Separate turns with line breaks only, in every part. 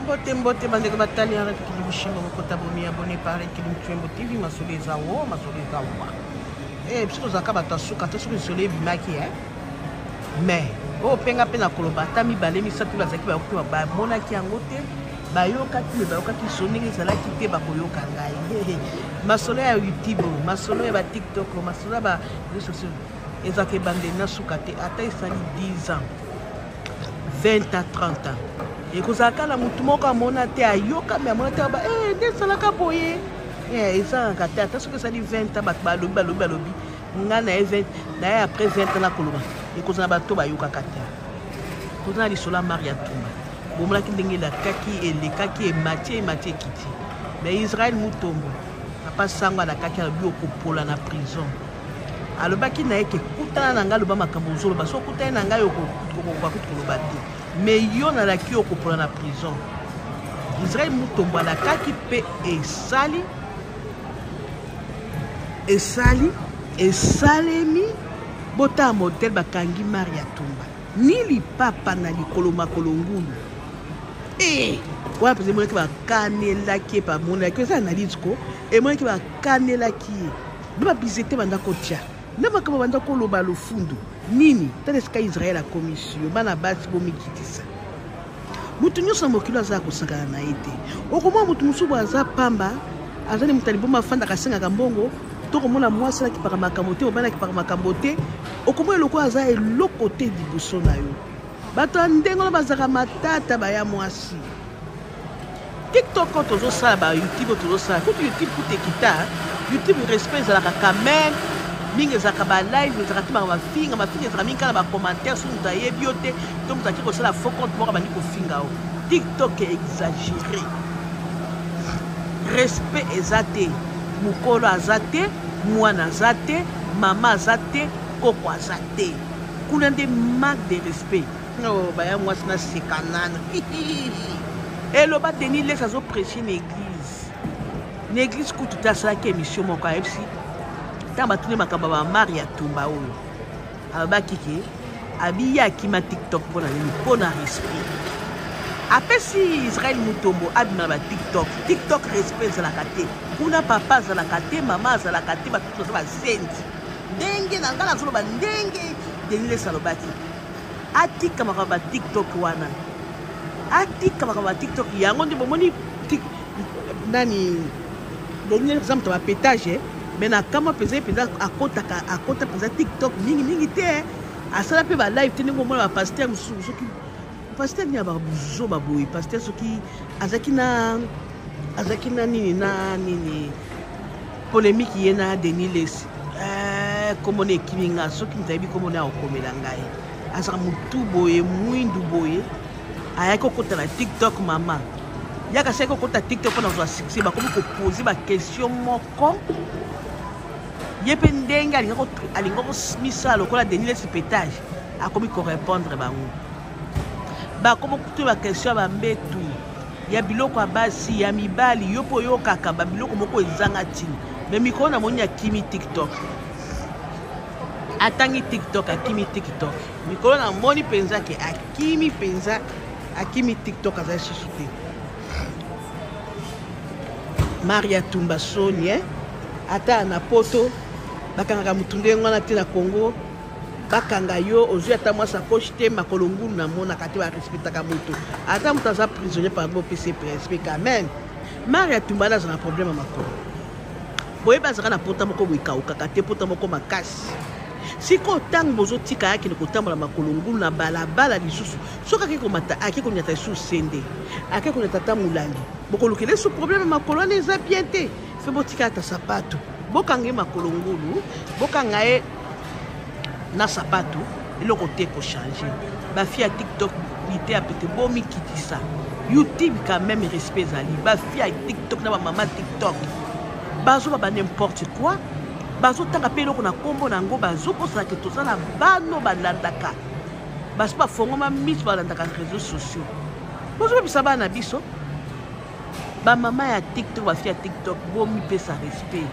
Mbote mbote bandeko batali ya Red Kilim Shimbo bokota bomi abonné par Red Kilim Chwembo TV masolo eza wo masolo eza wa. Eh biso tozalaka bato ya suka te soki lisolo ebimaki eh. Mais oyo mpe nga mpe na koloba ata mibale misato bazalaki bayoki bamonaki yango te bayokaki me bayokaki lisolo ndenge ezalaki te bakoyoka ngai masolo ya youtube masolo ya batiktok masolo ya ba réseaux sociaux ezalaka ebandeli na suka te ata esali 10 ans 20 ans 30 ans ekozala kaka na motu moko amona te ayoka me amona te aba eh, nde esalaka boye eh, ezalaka te ata soki esali 20 ans bato balobi balobi balobi ngai na ye na ye après 20 ans nakoloba ekozala bato bayokaka te toza na lisolo ya maria tumba bomonaki ndenge elakaki elekaki emati emati ekiti mais israel mutombo papa sango alakaki alobi okopola na prison Alobaki na ye ke kutana na ngai loba makambo ozoloba soki okutani na ngai okokoka kutu koloba te mais yo nalaki yo okopola na prison. Israel Mutombo alakaki mpe esali esali esalemi botala modele bakangi Maria Tumba ni lipapa na likolo makolo ngulu eh wana mpenza emonaki bakanelaki ye bamonaki eza analyse ko emonaki bakanelaki ye na babizete banda kotya na makambo banda koloba lofundu nini tala esika israel akomisi yo bana basi bomikitisa moto nyonso na mokili aza kosakana na ye te okomona moto mosusu boye aza pamba aza ni moto ya liboma afandaka asengaka mbongo to komona mwasi alakipaka makambo te mobali akipaka makambo te okomona lokola aza eloko te liboso na yo bato ya ndenge wana bazalaka matata baya mwasi tiktok oyo tozosala ba youtube oyo tozosala kutu youtube kutu ekita youtube respect ezalaka quand même mingi ezalaka ba live ezalaka te baka mafinga mafinga ezalaka mingi kaka na bacommentaire soki moto ayebi yo te to moto ake kosala faux compte moko abandi kofinga yo tiktok exagéré respect eza te mokolo aza te mwana aza te mama aza te koko aza te kuna nde manque de respect Oh, baya mwasi na seka nanu eloba denis les azo prêche na église na église kutu te asalaki émission moko ayebisi ntango batuni makambo ya bamari ya tumba oyo alobaki ke abiye akima tiktok mpo na nini mpo na respect apesi israel mutombo abima na batiktok tiktok respect ezalaka te kuna papa azalaka te mama azalaka te bato nyonso baza basenzi ndenge na ngai nazoloba ndenge denis les alobaki atika makambo ya tiktok wana atika makambo ya tiktok yango nde bomoni nani denis eza moto ya bapetage me na kamwa mpenza ye mpenza akotaka akota mpenza tiktok mingi mingi te asala mpe balive te ndenge omona bapaster mosusu soki paster nini ya babuzoba boye paster soki azalaki na azalaki na nini na nini polemique ye na denis lesi eh, kombo na ekimi nga soki moto ayebi kombo na akokomela ngai azalaka motu boye mwindu boye ayaki kokota na tiktok mama yaka asaki kokota tiktok mpo na kozwa succès bakomi kopose baquestion moko ye mpe ndenge alinga komisala lokola denis lesi petage akomi korépondre bango bakomi kutu baquestion ya bambetu ya biloko ya basi ya mibali yo mpo oyokaka babiloko moko ezanga ntina me mikolo namoni akimi tiktok atangi tiktok akimi tiktok mikolo namoni mpenza ke akimi mpenza akimi tiktok aza lisusu te maria tumba soni eh? ata na poto bakangaka motu ndenge wana te na congo bakanga yo ozwi ata mwa sacoche te makolo ngulu namonaka te barespectaka moto ata moto aza prisonnier pardon opesi ye respect quand même maria tumbala aza na problème ya makolo boyebi azalaka na pota moko boye ekaukaka te pota moko makasi sikoyo ntango bozotika ye akende kotambola makolo ngulu na balabala lisusu soki ake komata ake konyata lisusu sende ake konyata ata molangi bokolukela lisusu problème ya makolo wana eza bien te fe botika ata sapato bokanga ye makolo ngulu bokanga ye na sapato eloko te kochange bafi ya tiktok lite ya pete bomikitisa youtube quand même respect ezali bafi ya tiktok na bamama tiktok bazoba ba n'importe quoi bazotanga mpe eloko na nkombo na yango bazokosana ke toza na bano balandaka basi bafongoma miso balandaka réseaux sociaux bozobebisa bana na biso bamama ya tiktok bafi ya tiktok bomipesa respect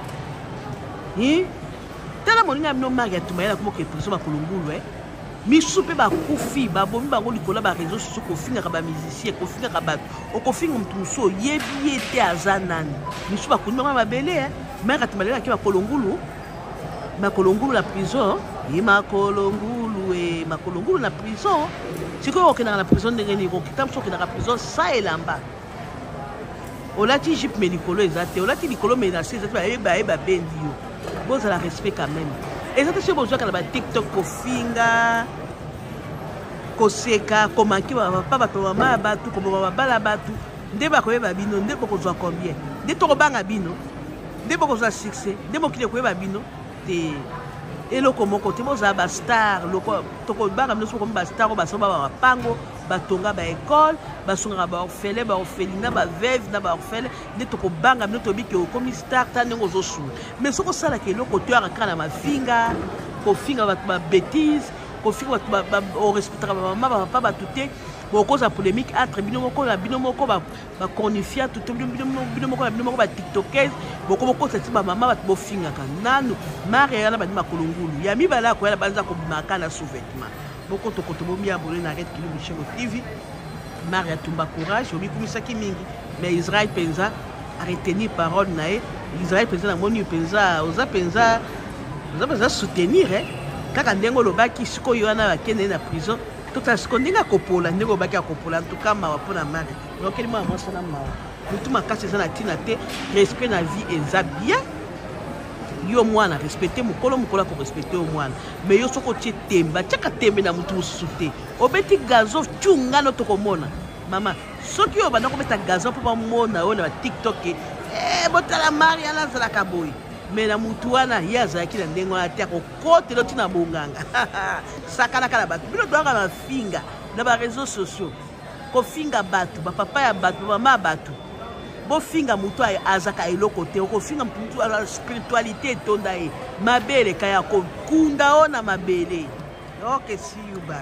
tala moninga bino maria tumayela komoke prison makolo ngulu eh? Misusu mpe bakufi, babomi bango likolo ya ba réseaux sociaux, kofingaka ba musiciens, kofingaka bato. Okofinga moto mosusu oyebi ye te aza nani. Misusu bakundi bango na mabele, eh. Mère Atimalele ake makolo ngulu, makolo ngulu na prison, ye makolo ngulu e makolo ngulu na prison. Sikoyo okendaka na prison ndenge nini? Okita mosusu okendaka prison sans elamba. Olati jupe mais likolo eza te, olati likolo mais na se eza te, baye baye babendi yo. Bozala respect quand même. Eza te soki bozwaka na ba TikTok kofinga, koseka, komanke ba papa bato, mama ya bato, koboma mabala bato, nde bakoyeba bino, nde bokozwa combien, nde tokobanga bino, nde bokozwa succès, nde mokili ekoyeba bino te. Eloko moko te, bozala ba star loko tokobanga bino soki bokomi ba star oyo basomba ba mapango, batonga ba école, basungaka ba orphelin, ba orphelina, ba veuve na ba orphelin, nde tokobanga bino toyebi ke okomi star ta ndenge ozosunga. Mais soki osalaka eloko to yaka kaka na mafinga, kofinga bato ba bêtise, kofinga bato orespectaka ba mama ba papa bato te, bokoza polémique entre bino moko na bino moko ba cornifia to bino moko na bino moko ba tiktokese, bokobokotisa ti ba mama bato bofingaka nanu mare yana bandi makolo ngulu ya mibale akoya na banza kobimaka na sous-vêtement. Bokotokoto bomi abonné na Red Kilo Michel TV. Maria Tumba courage, omikumisaki mingi, mais Israël penza a retenir parole na ye. Israël penza na moni penza oza penza oza penza soutenir eh. Kaka ndenge olobaki sikoyo wana bakende na prison, totala sikoyo ndenge akopola, ndenge olobaki akopola. En tout cas mawa mpona Maria, nokeli mwana mwasi na mawa, motu makasi eza na ntina te, respect na vie eza bien. Yo mwana respecte mokolo, mokolo akorespecte yo mwana, mais yo soki otie tembe, atiaka tembe na motu mosusu te, obeti gazo tungano tokomona mama. Soki oyo banda kobeta gazo mpo bamona yo na ba TikTok, botala Maria azalaka boye, mais na mutu wana ye azalaki na ndenge wana te, akokotela oti na bonganga. Sakanaka na bato, bino toyaka mafinga na ba réseaux sociaux, kofinga bato, bapapa ya bato, bamama ya bato. Bofinga moto azaka eloko te, okofinga moto aza spiritualité etonda ye, mabele kaya kokunda o na mabele. Ok, see you, bye.